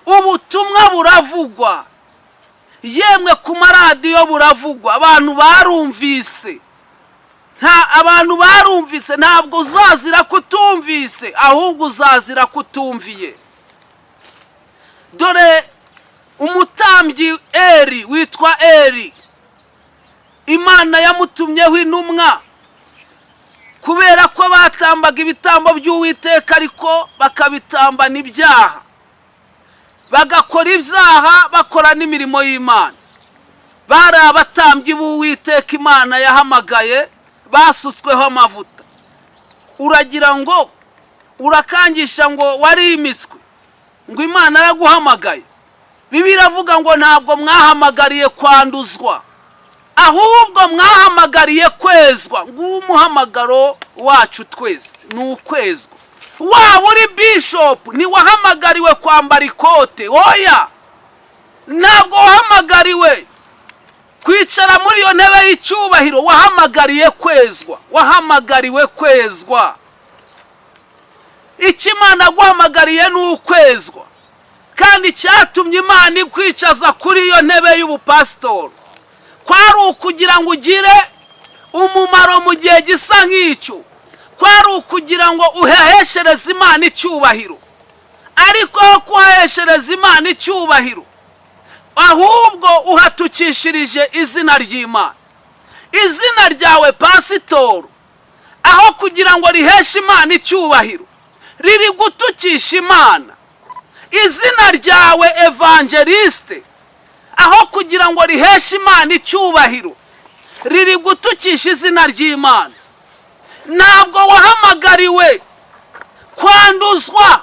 ubutumwa buravugwa. Yemwe ku maradiyo buravugwa, abantu barumvise. Nta abantu barumvise. Ntabwo uzazira kutumvise, ahubwo uzazira kutumviye. Dore umutambyi Eri witwa Eri, Imana yamutumyeho intumwa kubera ko batambaga ibitambo by'Uwiteka ariko bakabitambana ibyaha, bagakora ibyaha bakora n'imirimo y'Imana. Bari abatambyi b'Uwiteka Imana yahamagaye, basutsweho amavuta. Uragira ngo urakangisha ngo warimiswe, ngo Imana yaraguhamagaye. Bibiliya iravuga ngo ntabwo mwahamagariye kwanduzwa, ahubwo mwahamagariye kwezwa. Nguwo umuhamagaro wacu twese, ni ukwezwa. Waba uri bishopu, ntiwahamagariwe kwambara ikote, oya. Ntabwo wahamagariwe kwicara muri iyo ntebe y'icyubahiro. Wahamagariye kwezwa, wahamagariwe kwezwa. Icyo Imana aguhamagariye ni ukwezwa. Kandi icyatumye Imana ikwicaza kuri iyo ntebe y'ubupasitori kwari ukugira ngo ugire umumaro mu gihe gisa nk'icyo, kwari ukugira ngo uheheshereze Imana icyubahiro. Ariko aho kuhaheshereza Imana icyubahiro, ahubwo uhatukishirije izina ry'Imana. Izina ryawe pasitoro, aho kugira ngo riheshe Imana icyubahiro, riri gutukisha Imana. Izina ryawe evangeliste, aho kugira ngo riheshe Imana icyubahiro, riri gutukisha izina ry'Imana. Ntabwo wahamagariwe kwanduzwa,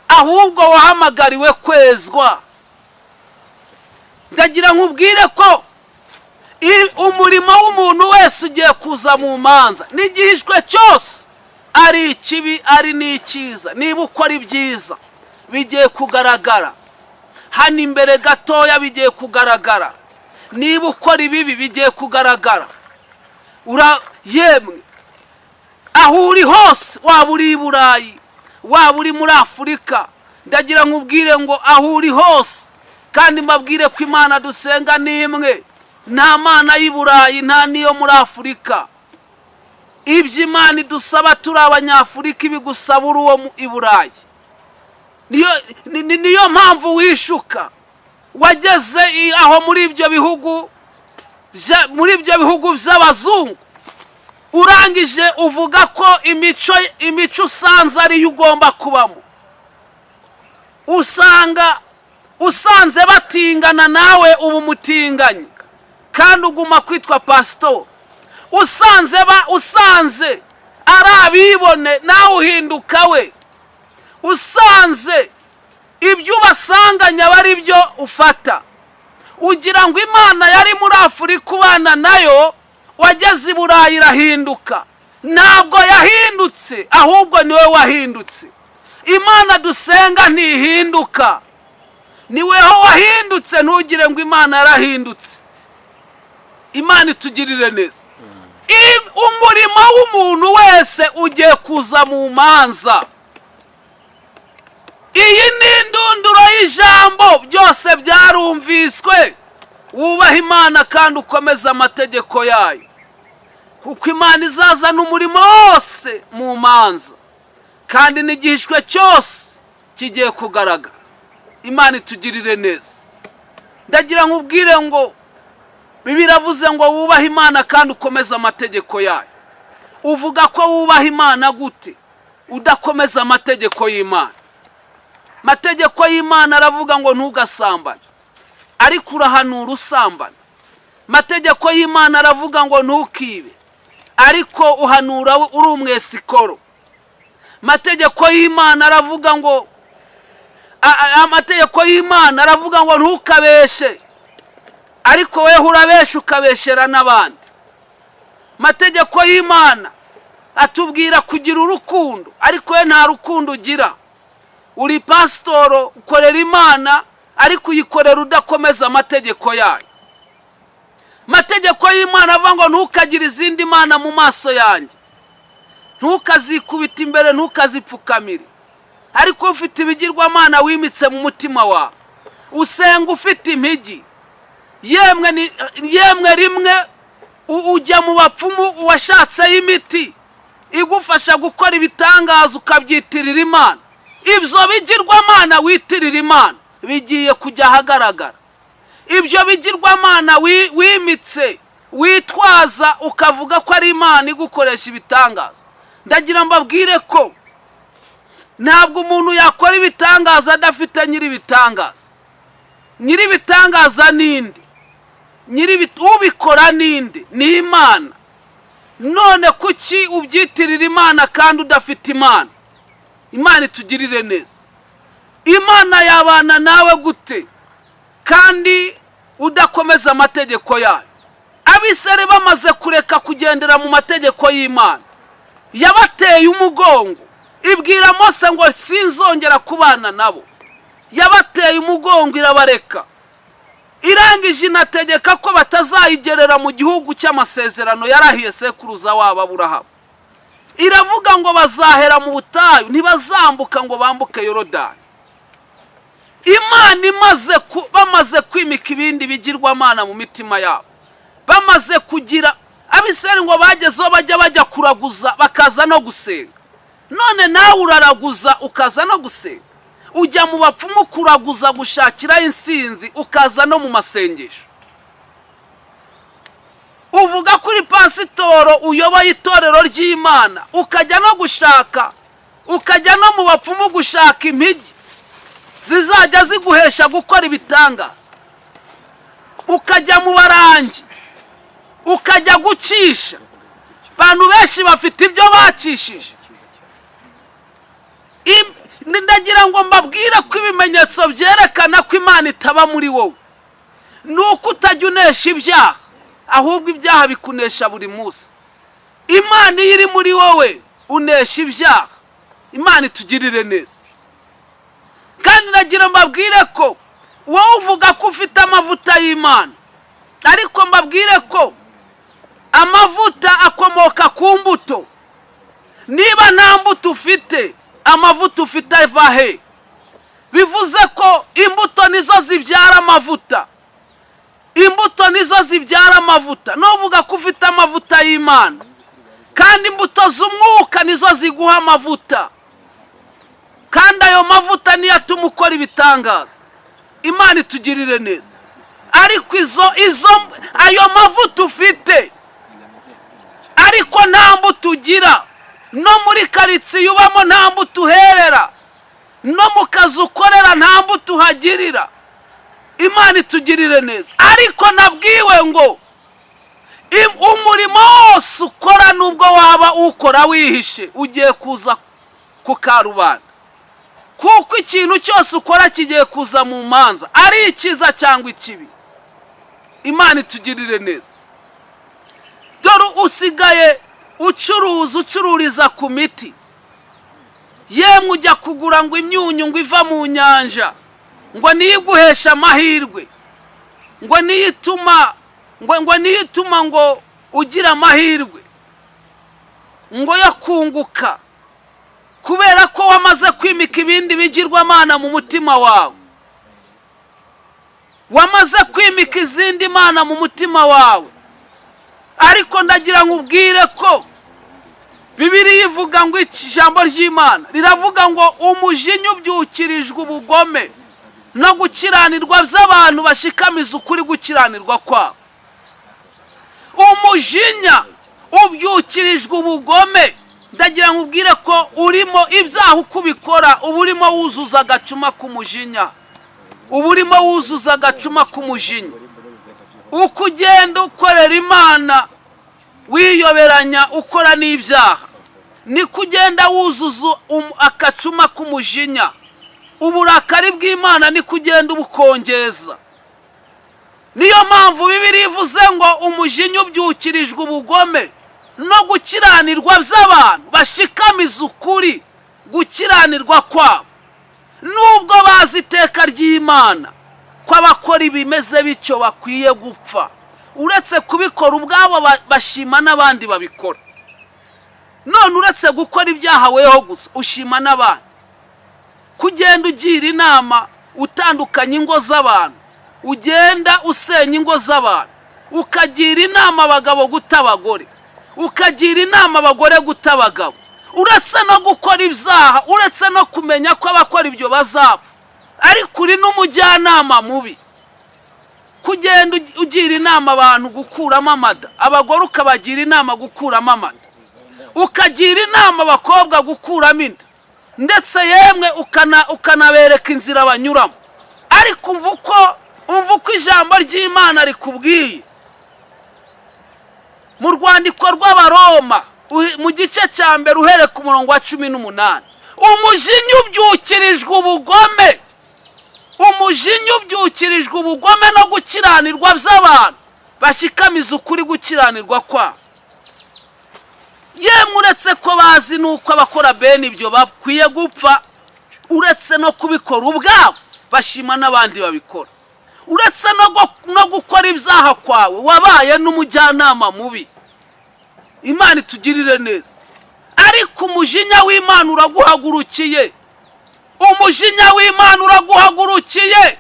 ahubwo wahamagariwe kwezwa. Ndagira nkubwire ko umurimo w'umuntu wese ugiye kuza mu manza, n'igihishwe cyose, ari ikibi ari n'icyiza. Niba ukora ibyiza, bigiye kugaragara hano imbere gatoya, bigiye kugaragara. Niba ukora ibibi, bigiye kugaragara. Yemwe aho uri hose, waba uri i Burayi, waba uri muri Afurika, ndagira nkubwire ngo aho uri hose, kandi mbabwire ko Imana dusenga ni imwe. Nta mana y'i Burayi, nta n'iyo muri Afurika. Ibyo Imana idusaba turi Abanyafurika, ibigusaba uri uwo i Burayi. Niyo mpamvu wishuka wageze aho muri ibyo bihugu by'abazungu, urangije uvuga ko imico usanze ariyo ugomba kubamo. Usanga usanze batingana, nawe uba umutinganyi kandi uguma kwitwa pasitori. Usanze ari abibone, nawe uhinduka we. Usanze ibyo ubasanganya aba ari byo ufata. Ugira ngo Imana yari muri Afurika ubana nayo, wageze i Burayi irahinduka. Ntabwo yahindutse, ahubwo niwe wahindutse. Imana dusenga ntihinduka, niweho wahindutse. Ntugire ngo Imana yarahindutse. Imana itugirire neza. Umurimo w'umuntu wese ugiye kuza mu manza. Iyi ni indunduro y'ijambo, byose byarumviswe. Wubaha Imana kandi ukomeze amategeko yayo, kuko Imana izazana umurimo wose mu manza. Kandi n'igihishwe cyose kigiye kugaragara. Imana itugirire neza. Ndagira nkubwire ngo biravuze ngo wubahe Imana kandi ukomeze amategeko yayo. Uvuga ko wubaha Imana gute udakomeza amategeko y'Imana? Amategeko y'Imana aravuga ngo ntugasambane, ariko urahanura usambana. Amategeko y'Imana aravuga ngo ntukibe, ariko uhanura uri umwesikoro. Amategeko y'Imana aravuga ngo, amategeko y'Imana aravuga ngo ntukabeshe, ariko weho urabesha ukabeshera n'abandi. Amategeko y'Imana atubwira kugira urukundo, ariko we nta rukundo ugira. Uri pasitoro, ukorera Imana, ariko uyikorera udakomeza amategeko yayo. Amategeko y'Imana avuga ngo ntukagire izindi mana mu maso yanjye, ntukazikubite imbere, ntukazipfukamire, ariko ufite ibigirwamana wimitse mu mutima wawe. Usenga ufite impigi, yemwe rimwe ujya mu bapfumu uwashatseyo imiti igufasha gukora ibitangaza, ukabyitirira Imana. Ibyo bigirwamana witirira Imana bigiye kujya ahagaragara. Ibyo bigirwamana wimitse, witwaza, ukavuga ko ari Imana igukoresha ibitangaza, ndagira mbabwire ko ntabwo umuntu yakora ibitangaza adafite nyir'ibitangaza. Nyir'ibitangaza ninde? Ubikora ninde? Ni Imana. None kuki ubyitirira Imana kandi udafite Imana? Imana itugirire neza. Imana yabana nawe gute kandi udakomeza amategeko yayo? Abisere bamaze kureka kugendera mu mategeko y'Imana, yabateye umugongo, ibwira Mose ngo sinzongera kubana nabo. Yabateye umugongo, irabareka, irangije inategeka ko batazayigerera mu gihugu cy'amasezerano yarahiye sekuruza wabo Aburahamu. Iravuga ngo bazahera mu butayu, ntibazambuka ngo bambuke Yorodani. Imana imaze, bamaze kwimika ibindi bigirwamana mu mitima yabo, bamaze kugira abiseri ngo bagezeho bajya kuraguza bakaza no gusenga. None nawe uraraguza ukaza no gusenga, ujya mu bapfumu kuraguza, gushakiraho insinzi, ukaza no mu masengesho. Uvuga kuri pasitoro uyoboye itorero ry'Imana, ukajya no gushaka, ukajya no mu bapfumu gushaka impigi zizajya ziguhesha gukora ibitangaza, ukajya mu barangi, ukajya gucisha. Abantu benshi bafite ibyo bacishije. Ndagira ngo mbabwire ko ibimenyetso byerekana ko Imana itaba muri wowe ni uko utajya unesha ibyaha, ahubwo ibyaha bikunesha buri munsi. Imana iyo iri muri wowe unesha ibyaha. Imana itugirire neza. Kandi ndagira mbabwire ko wowe uvuga ko ufite amavuta y'Imana, ariko mbabwire ko amavuta akomoka ku mbuto. Niba nta mbuto ufite, amavuta ufite ava he? Bivuze ko imbuto nizo zibyara amavuta. Imbuto nizo zibyara amavuta. Nuvuga ko ufite amavuta y'Imana, kandi imbuto z'umwuka nizo ziguha amavuta, kandi ayo mavuta niyo atuma ukora ibitangaza. Imana itugirire neza. Ariko izo izo ayo mavuta ufite, ariko nta mbuto ugira, no muri karitsiye ubamo nta mbuto uherera, no mu kazi ukorera nta mbuto uhagirira. Imana itugirire neza. Ariko nabwiwe ngo umurimo wose ukora, nubwo waba ukora wihishe, ugiye kuza ku karubanda, kuko ikintu cyose ukora kigiye kuza mu manza, ari icyiza cyangwa ikibi. Imana itugirire neza. Dore usigaye ucuruza, ucururiza ku miti. Yemwe, ujya kugura ngo imyunyu ngo iva mu nyanja, ngo niyo iguhesha amahirwe, ngo niyo ituma ngo ugira amahirwe ngo yo kunguka, kubera ko wamaze kwimika ibindi bigirwamana mu mutima wawe, wamaze kwimika izindi mana mu mutima wawe. Ariko ndagira ngo ubwire ko Bibiliya ivuga ngo iki? Ijambo ry'Imana riravuga ngo umujinya ubyukirijwe ubugome no gukiranirwa by'abantu bashikamiza ukuri gukiranirwa kwabo. Umujinya ubyukirijwe ubugome. Ndagira ngo ubwire ko urimo ibyaha uko ubikora, uba urimo wuzuza agacuma k'umujinya, uba urimo wuzuza agacuma k'umujinya. Uko ugenda ukorera Imana wiyoberanya ukora n'ibyaha, niko ugenda wuzuza akacuma k'umujinya. Uburakari bw'Imana niko ugenda ubukongeza. Niyo mpamvu Bibiliya ivuze ngo umujinya ubyukirijwe ubugome no gukiranirwa by'abantu bashikamiza ukuri gukiranirwa kwabo, nubwo bazi iteka ry'Imana ko abakora ibimeze bityo bakwiye gupfa. Uretse kubikora ubwabo, bashima n'abandi babikora. None uretse gukora ibyaha weho gusa, ushima n'abandi. Kugenda ugira inama utandukanya ingo z'abantu, ugenda usenya ingo z'abantu, ukagira inama abagabo guta abagore, ukagira inama abagore guta abagabo. Uretse no gukora ibyaha, uretse no kumenya ko abakora ibyo bazapfa, ariko uri n'umujyanama mubi. Kugenda ugira inama abantu gukuramo amada, abagore ukabagira inama gukuramo amada, ukagira inama abakobwa gukuramo inda, ndetse yemwe ukanabereka inzira banyuramo. Ariko umva uko ijambo ry'Imana rikubwiye mu rwandiko rw'Abaroma, mu gice cya 1, uhereye ku murongo wa 18: umujinya ubyukirijwe ubugome, umujinya ubyukirijwe ubugome no gukiranirwa by'abantu bashikamiza ukuri gukiranirwa kwabo. Yemwe uretse ko bazi n'uko abakora bene ibyo bakwiye gupfa, uretse no kubikora ubwabo, bashima n'abandi babikora. Uretse no gukora ibyaha kwawe, wabaye n'umujyanama mubi. Imana itugirire neza. Ariko umujinya w'Imana uraguhagurukiye, umujinya w'Imana uraguhagurukiye,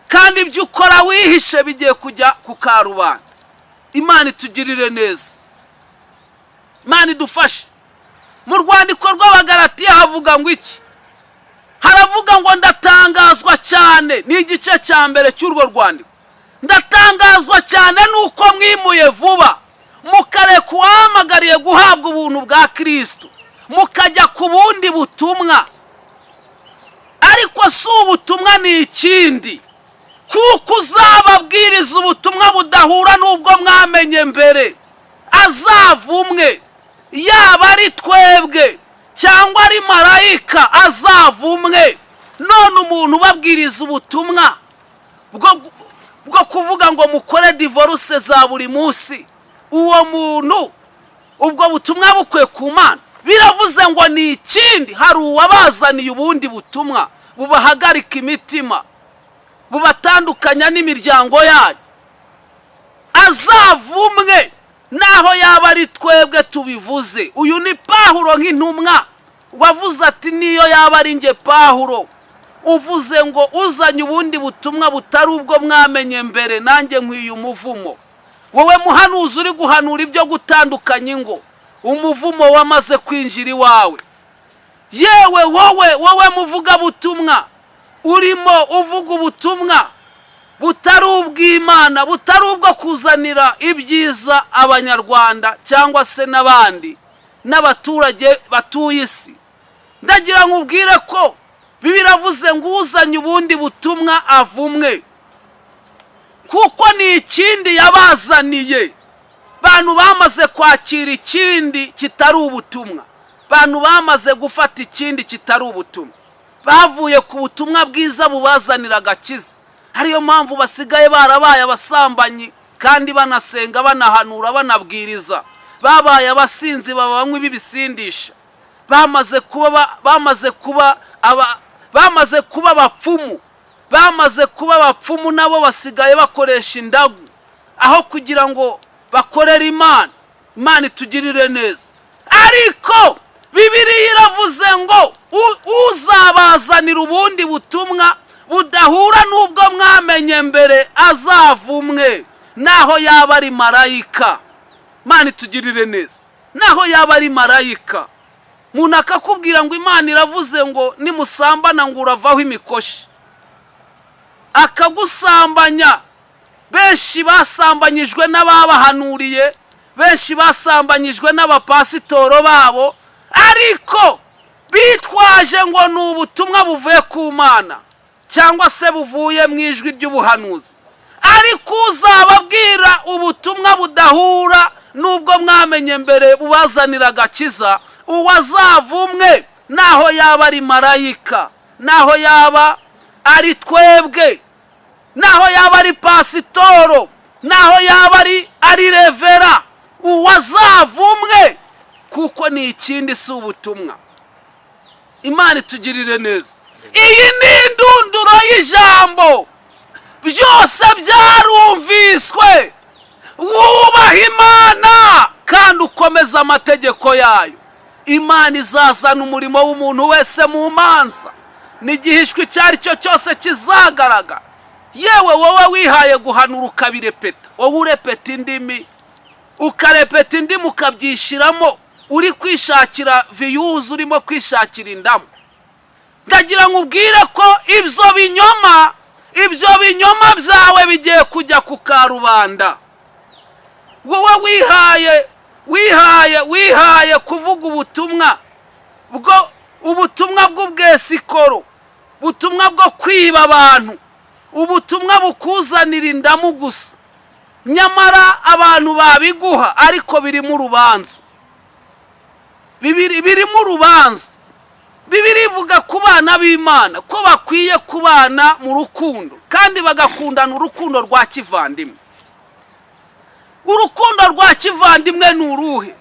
kandi ibyo ukora wihishe bigiye kujya ku karubanda. Imana itugirire neza, Imana idufashe. Mu rwandiko rw'Abagaratiya havuga ngo iki? Haravuga ngo ndatangazwa cyane, ni igice cya 1 cy'urwo rwandiko, ndatangazwa cyane nuko mwimuye vuba mukareka uwahamagariye guhabwa ubuntu bwa Kirisito, mukajya ku bundi butumwa. Ariko si ubutumwa, ni ikindi, kuko uzababwiriza ubutumwa budahura n'ubwo mwamenye mbere azavumwe. Yaba ari twebwe cyangwa ari marayika, azavumwe. None umuntu ubabwiriza ubutumwa bwo kuvuga ngo mukore divorce za buri munsi, uwo muntu ubwo butumwa bukwiye ku Mana? Biravuze ngo ni ikindi, hari uwabazaniye ubundi butumwa bubahagarika imitima, bubatandukanya n'imiryango yanyu. Azavumwe naho yaba ari twebwe tubivuze. Uyu ni Pahuro nk'intumwa wavuze ati niyo yaba ari nge Pahuro uvuze ngo uzanye ubundi butumwa butari ubwo mwamenye mbere, nanjye nkwiye umuvumo. Wowe muhanuzi uri guhanura ibyo gutandukanya ingo, umuvumo wamaze kwinjira iwawe. Yewe wowe muvugabutumwa urimo uvuga ubutumwa butari ubw'Imana, butari ubwo kuzanira ibyiza Abanyarwanda cyangwa se n'abandi n'abaturage batuye isi, ndagira ngo ubwire ko biravuze ngo uzanye ubundi butumwa avumwe, kuko ni ikindi yabazaniye. Bantu bamaze kwakira ikindi kitari ubutumwa, bantu bamaze gufata ikindi kitari ubutumwa, bavuye ku butumwa bwiza bubazanira agakiza. Ariyo mpamvu basigaye barabaye abasambanyi kandi banasenga, banahanura, banabwiriza. Babaye abasinzi, banywa ibisindisha, bamaze kuba abapfumu, bamaze kuba abapfumu nabo basigaye bakoresha indagu aho kugira ngo bakorere Imana. Imana itugirire neza. Ariko Bibiliya iravuze ngo uzabazanira ubundi butumwa budahura n'ubwo mwamenye mbere azavumwe, naho yaba ari marayika. Imana itugirire neza. Naho yaba ari marayika, umuntu akakubwira ngo Imana iravuze ngo nimusambana ngo uravaho imikoshi, akagusambanya. Benshi basambanyijwe n'ababahanuriye, benshi basambanyijwe n'abapasitoro babo, ariko bitwaje ngo ni ubutumwa buvuye ku Mana cyangwa se buvuye mu ijwi ry'ubuhanuzi. Ariko uzababwira ubutumwa budahura n'ubwo mwamenye mbere bubazanira agakiza, uwazavumwe, naho yaba ari marayika, naho yaba ari twebwe, naho yaba ari pasitoro, naho yaba ari revera, uwazavumwe, kuko ni ikindi, si ubutumwa. Imana itugirire neza. Iyi ni indunduro y'ijambo. Byose byarumviswe. Wubaha Imana kandi ukomeza amategeko yayo. Imana izazana umurimo w'umuntu wese mu manza, n'igihishwe icyo ari cyo cyose kizagaragara. Yewe, wowe wihaye guhanura ukabirepeta, wowe urepeta indimi, ukarepeta indimi, ukabyishyiramo, uri kwishakira views, urimo kwishakira indamu, ndagira ngo ubwire ko ibyo binyoma byawe bigiye kujya ku karubanda. Wowe wihaye kuvuga ubutumwa bwo, ubutumwa bw'ubwesikoro, ubutumwa bwo kwiba abantu, ubutumwa bukuzanira indamu gusa, nyamara abantu babiguha ariko birimo urubanza. Bibiri birimo urubanza. Bibiri ivuga ku bana b'Imana ko bakwiye kubana mu rukundo kandi bagakundana urukundo rwa kivandimwe. Urukundo rwa kivandimwe ni uruhe?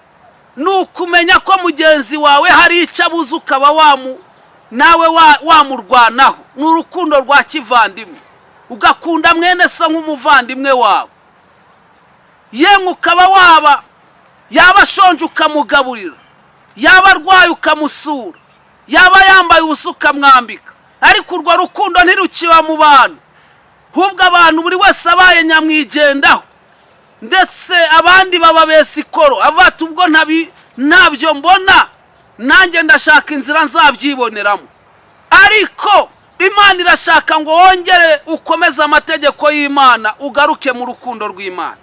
Ni ukumenya ko mugenzi wawe hari icyo abuze, ukaba wamu nawe wamurwanaho. Ni urukundo rwa kivandimwe, ugakunda mwene so nk'umuvandimwe wawe. Yemwe, ukaba waba yaba ashonje ukamugaburira, yaba arwaye ukamusura, yaba yambaye ubusa ukamwambika. Ariko urwo rukundo ntirukiba mu bantu, ahubwo abantu buri wese abaye nyamwigendaho, ndetse abandi baba besikoro, avuga ati: "Ubwo ntabyo mbona, nanjye ndashaka inzira nzabyiboneramo." Ariko Imana irashaka ngo wongere ukomeze amategeko y'Imana, ugaruke mu rukundo rw'Imana,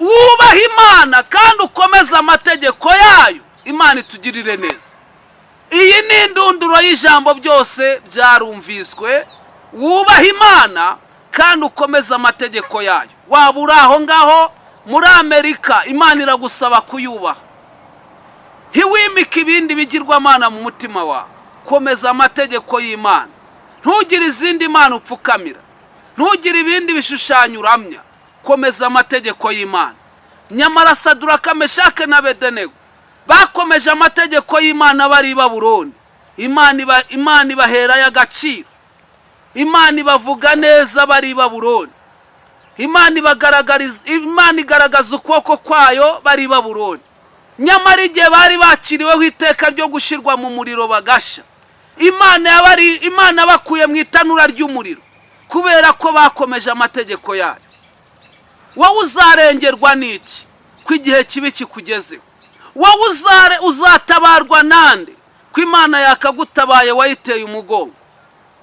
wubahe Imana kandi ukomeze amategeko yayo. Imana itugirire neza. Iyi ni indunduro y'ijambo. Byose byarumviswe. Wubahe Imana kandi ukomeze amategeko yayo. Waba uri aho ngaho muri Amerika, Imana iragusaba kuyubaha. Ntiwimike ibindi bigirwamana mu mutima wawe. Komeza amategeko y'Imana. Ntugire izindi mana upfukamira, ntugire ibindi bishushanyo uramya. Komeza amategeko y'Imana. Nyamara Saduraka, Meshake na Bedenego bakomeje amategeko y'Imana bari i Baburoni. Imana ibaherayo agaciro, Imana ibavuga neza bari i Baburoni, Imana ibagaragariza, Imana igaragaza ukuboko kwayo bari i Baburoni. Nyamara igihe bari bakiriweho iteka ryo gushyirwa mu muriro bagasha, Imana bakuye mu itanura ry'umuriro kubera ko bakomeje amategeko yayo. Wowe uzarengerwa n'iki ko igihe kibi kikugezeho? Wowe uzatabarwa nande ko Imana yakagutabaye wayiteye umugongo?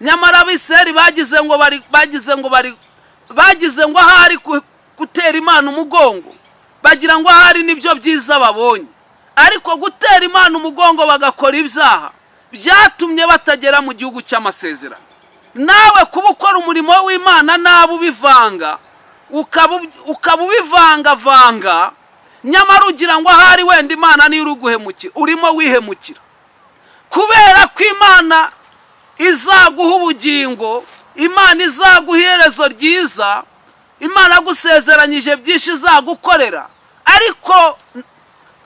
Nyamara Abisirayeli bagize ngo ahari gutera Imana umugongo, bagira ngo ahari nibyo byiza babonye. Ariko gutera Imana umugongo bagakora ibyaha byatumye batagera mu gihugu cy'amasezerano. Nawe kuba ukora umurimo w'Imana nabi, ubivanga, ukaba ubivangavanga, nyamara ugira ngo ahari wenda Imana niyo uri guhemukira, urimo wihemukira, kubera ko Imana izaguha ubugingo, Imana izaguha iherezo ryiza, Imana agusezeranyije byinshi izagukorera. Ariko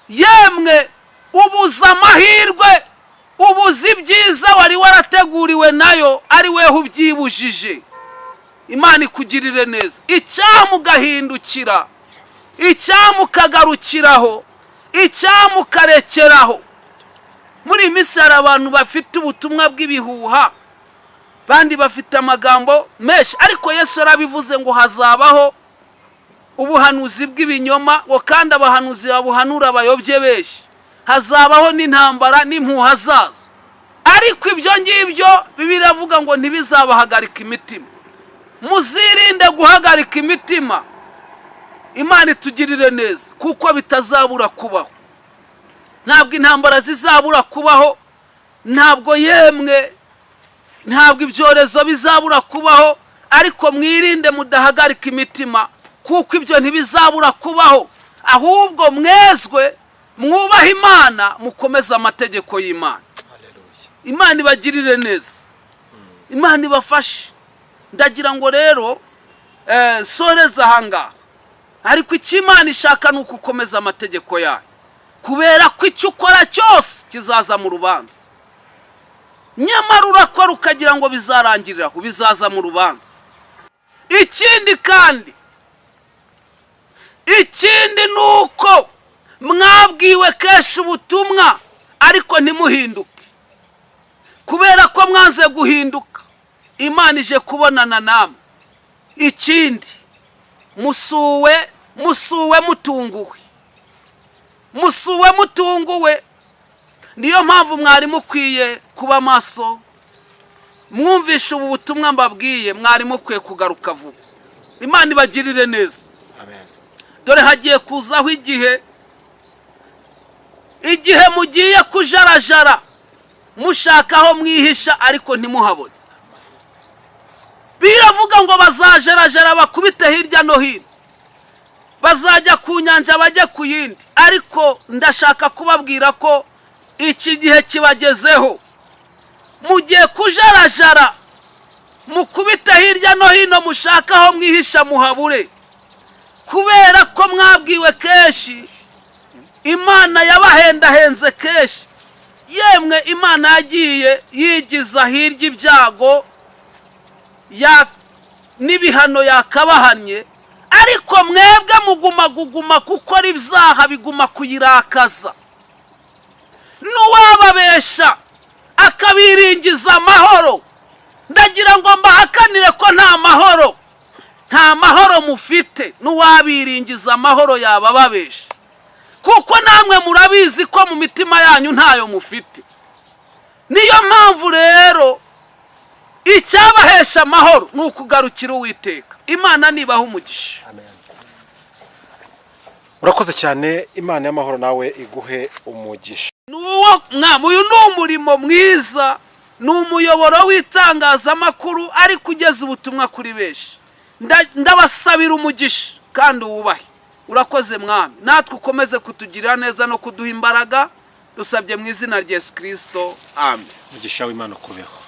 yemwe, ubuze amahirwe, ubuze ibyiza wari warateguriwe nayo, ari weho ubyibujije. Imana ikugirire neza. Icyampa ugahindukira, icyampa ukagarukiraho, icyampa ukarekeraho. Muri iyi minsi hari abantu bafite ubutumwa bw'ibihuha, bandi bafite amagambo menshi, ariko Yesu yarabivuze ngo hazabaho Ubuhanuzi bw'ibinyoma ngo kandi abahanuzi babuhanura bayobye benshi. Hazabaho n'intambara n'impuha zazo, ariko ibyo ngibyo Bibiliya iravuga ngo ntibizabahagarika imitima. Muzirinde guhagarika imitima. Imana itugirire neza, kuko bitazabura kubaho. Ntabwo intambara zizabura kubaho, ntabwo yemwe, ntabwo ibyorezo bizabura kubaho, ariko mwirinde mudahagarika imitima, kuko ibyo ntibizabura kubaho. Ahubwo mwezwe, mwubahe Imana, mukomeze amategeko y'Imana. Imana ibagirire neza, Imana ibafashe. Ndagira ngo rero soreze ahangaha, ariko icyo Imana ishaka ni uko ukomeza amategeko yayo, kubera ko icyo ukora cyose kizaza mu rubanza. Nyamara urakora ukagira ngo bizarangirira aho, bizaza mu rubanza. Ikindi kandi, ikindi ni uko mwabwiwe kenshi ubutumwa ariko ntimuhinduke. Kubera ko mwanze guhinduka, Imana ije kubonana namwe. Ikindi, musuwe mutunguwe, musuwe mutunguwe. Niyo mpamvu mwari mukwiye kuba maso. Mwumvishe ubu butumwa mbabwiye, mwari mukwiye kugaruka vuba. Imana ibagirire neza. Amen. Dore hagiye kuzaho igihe, igihe mugiye kujarajara mushaka aho mwihisha ariko ntimuhabone. Biravuga ngo bazajarajara bakubite hirya no hino, bazajya ku nyanja, bajye ku yindi, ariko ndashaka kubabwira ko iki gihe kibagezeho. Mugiye kujarajara mukubite hirya no hino, mushaka aho mwihisha muhabure, kubera ko mwabwiwe kenshi, Imana yabahendahenze kenshi. Yemwe, Imana yagiye yigiza hirya ibyago n'ibihano yakabahannye, ariko mwebwe muguma guguma gukora ibyaha, biguma kuyirakaza. N'uwababesha akabiringiza amahoro, ndagira ngo mbahakanire ko nta mahoro, nta mahoro mufite. N'uwabiringiza amahoro yaba ababesha, kuko namwe murabizi ko mu mitima yanyu ntayo mufite. Niyo mpamvu rero icyabahesha amahoro ni ukugarukira Uwiteka. Imana nibaha umugisha. Urakoze cyane. Imana y'amahoro nawe iguhe umugisha. Ni uwo mwami. Uyu ni umurimo mwiza, ni umuyoboro w'itangazamakuru ariko ugeza ubutumwa kuri benshi. Ndabasabira umugisha kandi wubahe. Urakoze Mwami, natwe ukomeze kutugirira neza no kuduha imbaraga. Dusabye mu izina rya Yesu Kirisito, amen. Umugisha w'Imana ukubeho.